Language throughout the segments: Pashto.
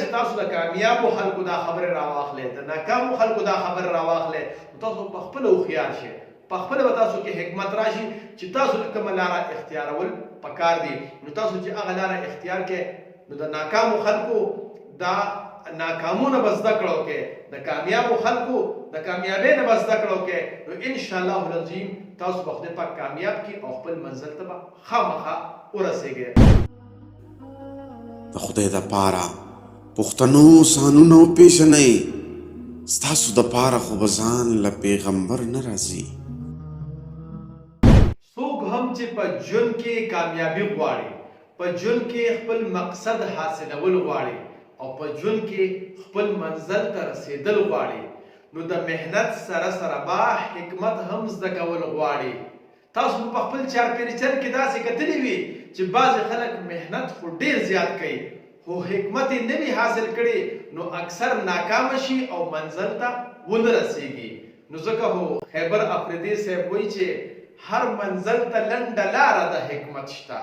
چې تاسو د کامیابو خلکو دا خبره راواخلئ، د ناکامو خلکو دا خبره راواخلئ، نو تاسو په خپله هوښیار شئ، په خپله به تاسو کې حکمت راشي چې تاسو له کومه لاره اختیارول پکار دي. نو تاسو چې هغه لاره اختیار کړئ، نو د ناکامو خلکو دا ناکامو نه به زده کړه وکړئ، د کامیابو خلکو د کامیابۍ نه به زده کړه وکړئ، نو ان شاء الله العظیم تاسو به خدای پاک کامیاب کړي او خپل منزل ته به خامخا ورسېږئ. د خدای د پاره پښتنو ځانونه وپېژنئ، ستاسو د پاره خو به ځان له پېغمبر نه راځي. څوک هم چې په ژوند کې کامیابي غواړي، په ژوند کې خپل مقصد حاصلول غواړي او په ژوند کې خپل منزل ته رسېدل غواړي، نو د محنت سره سره به حکمت هم زده کول غواړي. تاسو به په خپل چارپېرچل کې داسې کتلي وي چې بعضې خلک محنت خو ډېر زیات کوي، خو حکمت یې نه وي حاصل کړی، نو اکثر ناکامه شي او منزل ته ونه رسېږي. نو ځکه خو خیبر افریدی صاحب وایي چې هر منزل ته لنډه لاره د حکمت شته،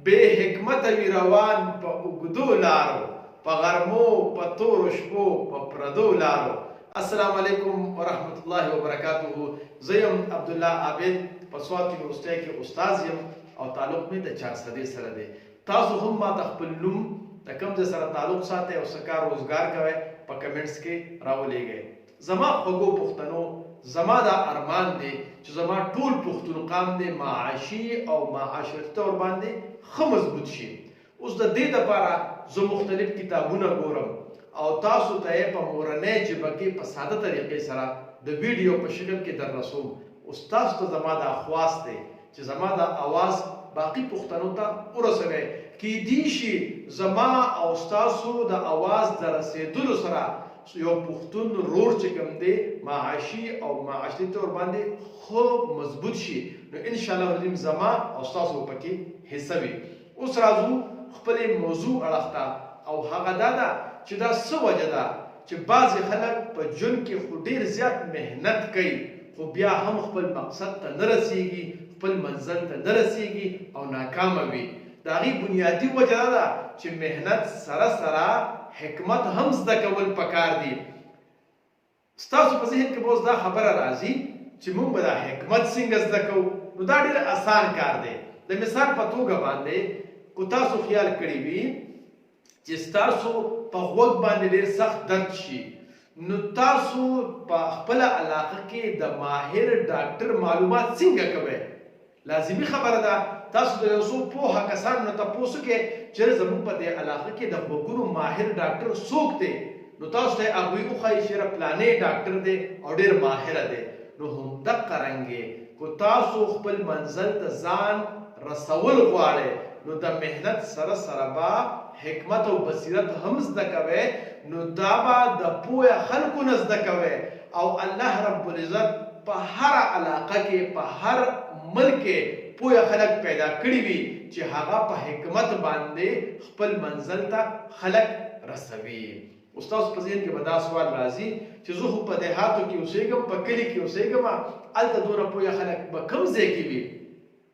بې حکمته وي روان په اوږدو لارو، په غرمو په تورو شپو په پردو لارو. السلام علیکم ورحمت الله وبرکاته، زه یم عبدالله عابد، په سوات یونیورسټۍ کې استاد یم او تعلق مې د چارسدې سره دی. تاسو هم ماته خپل نوم، د کوم ځای سره تعلق ساتئ او څه کار روزګار کوئ په کمنټس کې راولېږئ. زما خوږو پښتنو زما دا ارمان دی چې زما ټول پښتون قام دې معاشي او معاشرتي طور باندې ښه مضبوط شي. اوس د دې دپاره زه مختلف کتابونه ګورم او تاسو ته یې په مورنۍ ژبه کې په ساده طریقې سره د ویډیو په شکل کې در رسوم. اوس تاسو ته زما دا خواست دی چې زما دا اواز باقي پښتنو ته ورسوی، کیدی شي زما او ستاسو د اواز د رسیدلو سره یو پښتون رور چې کوم دی معاشي او معاشري طور باندې ښه مضبوط شي، نو ان شاء الله العظیم زما او ستاسو به پکې حصه وي. اوس راځو خپلې موضوع اړخ ته او هغه دا ده چې دا څه وجه ده چې بعضې خلک په ژوند کې خو ډېر زیات محنت کوي خو بیا هم خپل مقصد ته نه رسېږي، خپل منزل ته نه رسېږي او ناکامه وي. د هغې بنیادي وجه دا ده چې محنت سره سره حکمت هم زده کول پکار دي. ستاسو په ذهن کې به اوس دا خبره راځي چې موږ به دا حکمت څنګه زده کوو؟ نو دا ډېر اسان کار دی. د مثال په توګه باندې که تاسو خیال کړی وي چې ستاسو په غوږ باندې ډېر سخت درد شي، نو تاسو په خپله علاقه کې د ماهر ډاکټر معلومات څنګه کوئ؟ لازمي خبره ده تاسو د یو څو پوهه کسانو نه تپوس وکړئ چېرې زموږ په دې علاقه کې د غوږونو ماهر ډاکټر څوک دی، نو تاسو ته یې هغوی وښایي چې یاره پلانی ډاکټر دی او ډېر ماهره دی. نو همدقه رنګې که تاسو خپل منزل ته ځان رسول غواړئ نو د محنت سره سره به حکمت او بصیرت هم زده کوئ، نو دا به د پوهه خلکو نه زده کوئ او الله رب العزت په هره علاقه کې په هر ملک کې پوهه خلک پیدا کړي وي چې هغه په حکمت باندې خپل منزل ته خلک رسوي. اوس ستاسو په ذهن کې به دا سوال راځي چې زه خو په دیهاتو کې اوسېږم، په کلي کې اوسېږم، هلته دونه پوهه خلک به کوم ځای کې وي؟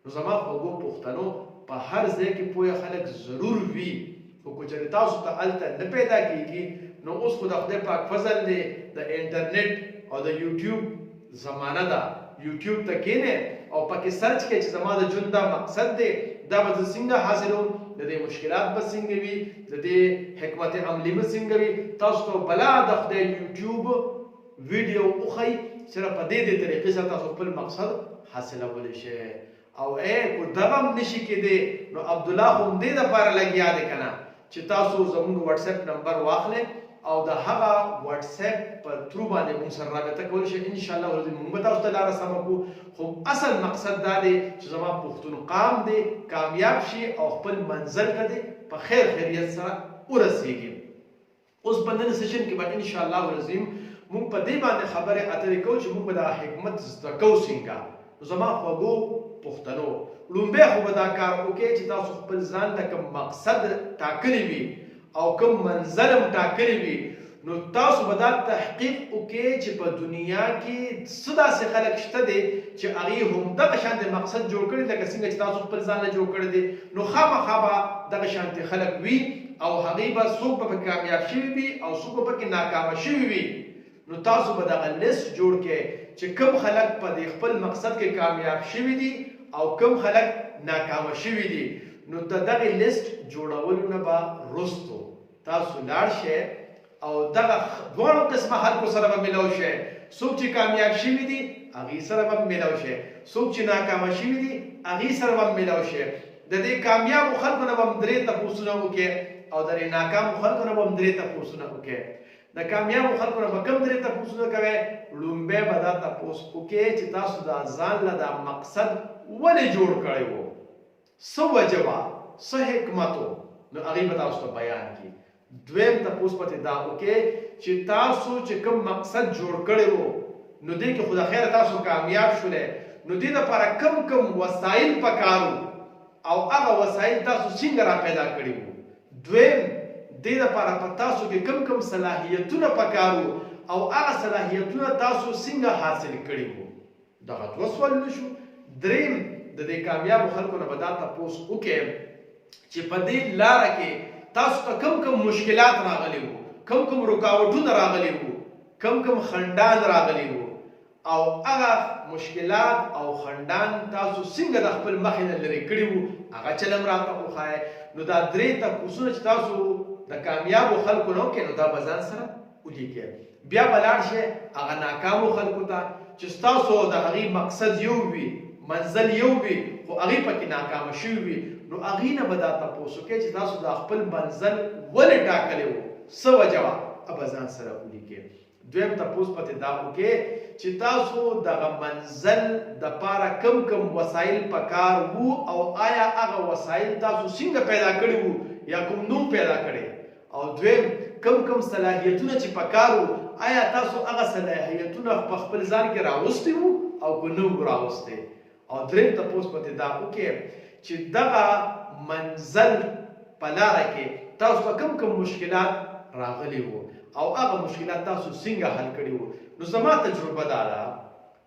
نو زما خوږو پښتنو په هر ځای کې پوهه خلک ضرور وي، خو که چېرې تاسو ته هلته نه پیدا کېږي نو اوس خو د خدای پاک فضل دی، د انټرنېټ او د یوټیوب زمانه ده، یوټیوب ته کېنئ او پکې سرچ کړئ چې زما د ژوند دا مقصد دی، دا به زه څنګه حاصلوم، د دې مشکلات به څنګه وي، د دې حکمت عملي به څنګه وي، تاسو ته به بلا د خدای یوټیوب ویډیو وښيي چې په دې دې طریقې سره تاسو خپل مقصد حاصلولی شئ. او ای که دغه هم نشي کیدی نو عبدالله خو همدې لپاره لګیا دی کنه چې تاسو زموږ وټس اپ نمبر واخلئ او د هغه وټس اپ په ترو باندې موږ سره رابطه کولی شئ، ان شاء الله العظیم موږ به تاسو ته لاره سمه کړو. خو اصل مقصد دا دی چې زما پښتون قام دې کامیاب شي او خپل منزل ته دې په خیر خیریت سره ورسیږي. اوس په نن سیشن کې به ان شاء الله العظیم مونږ په دې باندې خبرې اترې کوو چې مونږ به دا حکمت زده کوو څنګه. نو زما خوږو پښتنو، ړومبی خو به دا کار وکړئ چې تاسو خپل ځان ته کوم مقصد ټاکلی وي او کوم منزل هم ټاکلی وي، نو تاسو به دا تحقیق وکړئ چې په دنیا کې څه داسې خلک شته دی چې هغوی هم دغه شانتې مقصد جوړ کړی لکه څنګه چې تاسو خپل ځان له جوړ کړی دی، نو خامخا به دغه شانتې خلک وي. او هغوی به څوک به پکې کامیاب شوي وي او څوک به پکې ناکامه شوي وي. نو تاسو به دغه لست جوړ کړئ چې کوم خلک په دې خپل مقصد کې کامیاب شوي دي او کوم خلک ناکامه شوي دي. نو د دغې لست جوړولو نه به وروسته تاسو لاړ شئ او دغه دواړو قسمه خلکو سره به ملو شئ، څوک چې کامیاب شوي دي هغوی سره به هم ملو شئ، څوک چې ناکامه شوي دي هغوی سره به هم ملو شئ. د دې کامیابو خلکو نه به هم درې تپوسونه وکړئ او د دې ناکامو خلکو نه به هم درې تپوسونه وکړئ. د کامیابو خلکو نه به کوم درې تپوسونه کوئ؟ ړومبی به دا تپوس وکړئ چې تاسو دا ځان له دا مقصد ولې جوړ کړی وو، څه وجه وه، څه حکمت وو، نو هغوی به تاسو ته بیان کړي. دویم تپوس به ترې دا وکړئ چې تاسو چې کوم مقصد جوړ کړی وو نو دې کې خو د خیره تاسو کامیاب شولی، نو دې لپاره کوم کوم وسایل پکار وو او هغه وسایل تاسو څنګه را پیدا کړي وو. دویم، دې لپاره په تاسو کې کوم کوم صلاحیتونه پکار وو او هغه صلاحیتونه تاسو څنګه حاصل کړي وو. دغه دوه سوالونه شو. دریم، د دې کامیابو خلکو نه به دا تپوس وکړئ چې په دې لاره کې تاسو ته کوم کوم مشکلات راغلي وو، کوم کوم رکاوټونه راغلي وو، کوم کوم خنډان راغلي وو او هغه مشکلات او خنډان تاسو څنګه د خپل مخې نه لرې کړي وو، هغه چل هم راته وښایئ. نو دا درې تپوسونه چې تاسو د کامیابو خلکو نه وکړئ نو دا به ځان سره ولیکئ. بیا به لاړ شئ هغه ناکامو خلکو ته چې ستاسو او د هغوی مقصد یو وي، منزل یو وي، خو هغوی پکې ناکامه شوي وي، نو هغوی نه به دا تپوس وکړئ چې تاسو دا خپل منزل ولې ټاکلی وو، څه وجه وه، هغه به ځان سره ولیکئ. دویم تپوس به ترې دا وکړئ چې تاسو دغه منزل دپاره کوم کوم وسایل پکار وو او آیا هغه وسایل تاسو څنګه پیدا کړي وو یا کوم نوم پیدا کړي، او دویم کوم کوم صلاحیتونه چې پکار وو آیا تاسو هغه صلاحیتونه په خپل ځان کې راوستي وو او که نه وو راوستي. او دریم تپوس به ترې دا وکړئ چې دغه منزل په لاره کې تاسو ته کوم کوم مشکلات راغلي وو او هغه مشکلات تاسو څنګه حل کړي وو. نو زما تجربه دا ده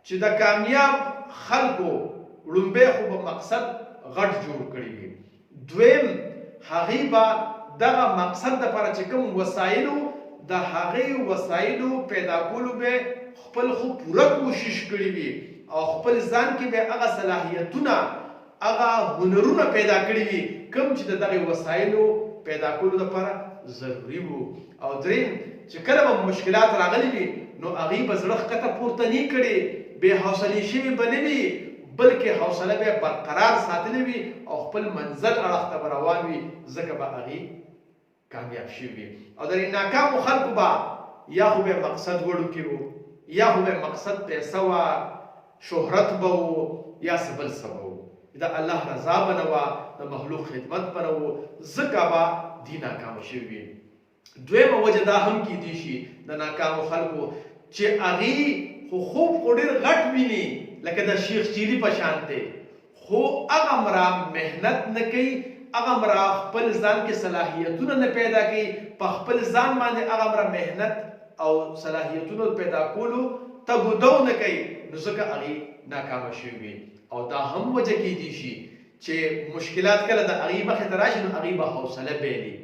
چې د کامیاب خلکو ړومبی خو به مقصد غټ جوړ کړي وي، دویم هغوی به دغه مقصد دپاره چې کوم وسایل وو د هغې وسایلو پیدا کولو به خپل خو پوره کوشش کړي وي او خپل ځان کې به هغه صلاحیتونه هغه هنرونه پیدا کړي وي کوم چې د دغې وسایلو پیدا کولو لپاره ضروري وو. او دریم چې کله به مشکلات راغلي وي نو هغوی به زړه ښکته پورته نه کړي، بې حوصلې شوي به نه وي، بلکې حوصله به برقرار ساتلې وي او خپل منزل اړخ ته به روان وي، ځکه به هغوی کامیاب شوي وي. او د ناکامو خلکو به یا خو به مقصد وړوکی وو، یا خو به مقصد پیسه وه، شهرت به وو، یا څه بل څه به وو، د الله رضا به نه وه، د مخلوق خدمت به نه وو، ځکه به دی ناکامه شوي وي. دویمه وجه دا هم کیدی شي د ناکامو خلکو چې هغوی خو خوب خو ډېر غټ ویني لکه د شیخ چیلي په شان دی، خو هغه مره محنت نه کوي، هغه مره خپل ځان کې صلاحیتونه نه پیدا کوي، په خپل ځان باندې هغه مره محنت او صلاحیتونو پیدا کولو تګ و دو نه کوي، نو ځکه هغوی ناکامه شوي وي. او دا هم وجه کیدی شي چې مشکلات کله د هغوی مخې ته راشي نو هغوی به حوصله بایلي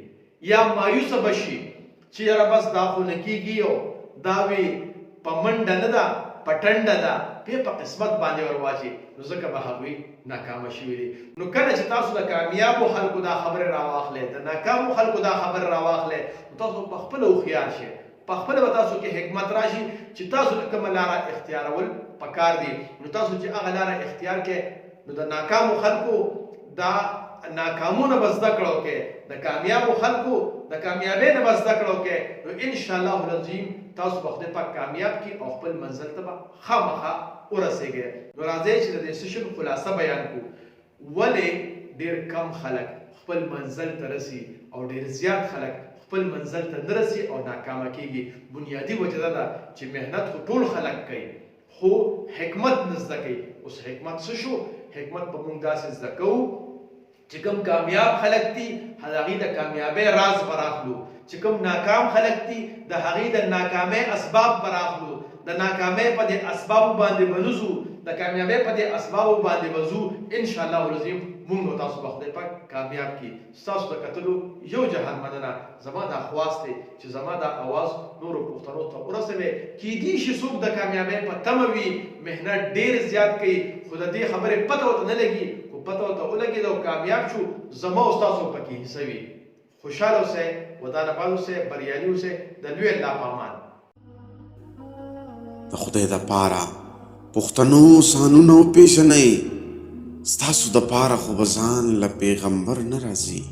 یا مایوسه به شي چې یاره بس دا خو نه کېږي او دا وي په منډه نه ده په ټنډه ده، بیا په قسمت باندې ور واچي، نو ځکه به هغوی ناکامه شوي دي. نو کله چې تاسو د کامیابو خلکو دا خبرې راواخلئ، د ناکامو خلکو دا خبرې راواخلئ، نو تاسو په خپله هوښیار شئ، په خپله به تاسو کې حکمت راشي چې تاسو له کومه لاره اختیارول پکار دي. نو تاسو چې هغه لاره اختیار کړئ نو د ناکامو خلکو دا ناکامو نه به زده کړه وکړئ، د کامیابو خلکو د کامیابۍ نه به زده کړه وکړئ، نو ان شاء الله العظیم تاسو به خدای پاک کامیاب کړي او خپل منزل ته به خامخا ورسېږئ. نو راځئ چې د دې سیشن خلاصه بیان کړو. ولې ډېر کم خلک خپل منزل ته رسي او ډېر زیات خلک خپل منزل ته نه رسي او ناکامه کېږي؟ بنیادي وجه دا ده چې محنت خو ټول خلک کوي خو حکمت نه زده کوي. اوس حکمت څه شو؟ حکمت په موږ داسې زده کوو چې کوم کامیاب خلک دي د هغوی د کامیابۍ راز به راخلو، چې کوم ناکام خلک دي د هغوی د ناکامۍ اسباب به راخلو، د ناکامۍ په دې اسبابو باندې به نه ځو، د د کامیابۍ په دې اسبابو باندې به ځو، ان شاء الله العظیم مونږ او تاسو به خدای پاک کامیاب کړي. ستاسو د کتلو یو جهان مننه، زما دا خواست دی چې زما دا اواز نورو پښتنو ته ورسوی، کیدی شي څوک د کامیابۍ په تمه وي، محنت ډیر زیات کوي خو د دې خبرې پته ورته نه لګي، که پته ورته ولګیده او کامیاب شو زما او ستاسو به پکې حصه وي. خوشحاله اوسئ، ودان اباد اوسئ، بریالي اوسئ، د لوی الله په امان. د خدای د پاره پښتنو ځانونه وپېژنئ، ستاسو د پاره خو به ځان له پېغمبر نه راځي.